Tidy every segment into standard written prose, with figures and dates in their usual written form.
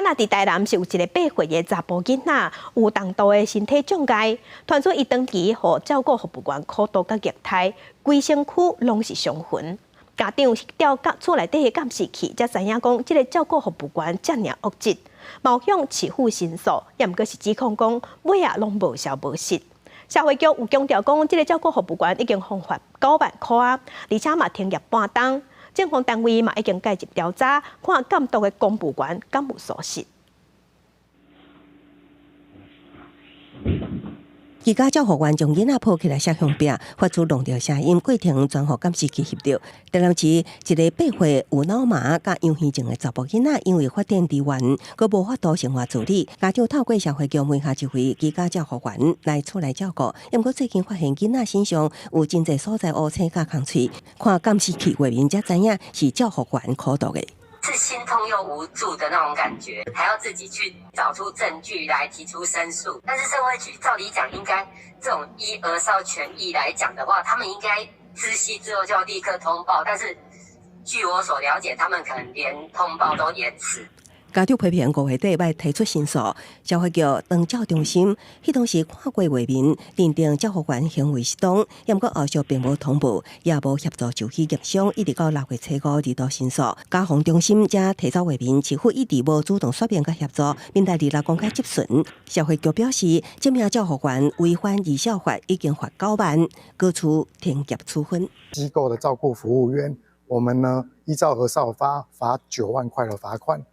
啊，佇台南是有一个8歲的查埔囡仔，有重度的身體障礙，傳出伊長期予照顧服務員苦毒佮虐待，規身軀攏是傷痕。家長調到厝內底的監視器，才知影講，這个照顧服務員遮爾惡質，嘛向市府申訴，也毋過是指控講尾仔攏無消無息。社會局有強調講，這个照顧服務員已經予罰9萬箍啊，而且嘛停業半冬。政府單位嘛已經介入調查，看監督的公務員敢有疏失。居家照護員將囡仔抱起來摔向壁，發出挵著聲音，過程全予監視器翕著。台南市一个8歲有腦麻佮陽虛症的查埔囡仔，因為發展遲緩，閣無法度生活自理，家長透過社會局門下一位居家照護員來厝內照顧。毋過最近發現囡仔身上有真濟所在烏青佮空喙，看監視器畫面才知影是照護員苦毒的。是心痛又無助的那種感覺，還要自己去找出證據來提出申訴。但是社會局照理講，應該這種依兒少權益來講的話，他們應該知悉之後就要立刻通報。但是據我所了解，他們可能連通報都延遲。家長批評五月底欲提出申訴，社會局長照中心，彼當時看過畫面，認定照護員行為失當，毋過後續並無通報，也無協助就去驗傷，一直到6月初五二度申訴。家防中心才提走畫面，市府一直無主動說明佮協助，面對二六公開質詢。社會局表示，這名照護員違反兒少法，已經罰九萬，閣處停業處分。機構的照顧服務員，我們呢依照兒少法罰9萬塊的罰款。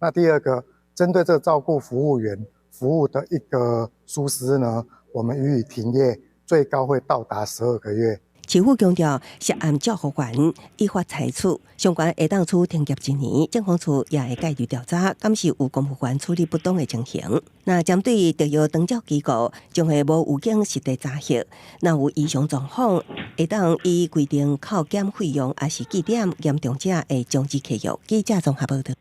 那第二個，針對這個照顧服務員服務的一個疏失呢，我們予以停業，最高會到達12個月。市府強調，涉案照護員依法裁處，相關會當處停業一年，政風處也會介入調查，檢視有公務員處理不當的情形。那針對特約長照機構，將會無預警實地查核，若有異常狀況，會當依規定扣減費用，抑是記點，嚴重者會終止契約。記者綜合報道。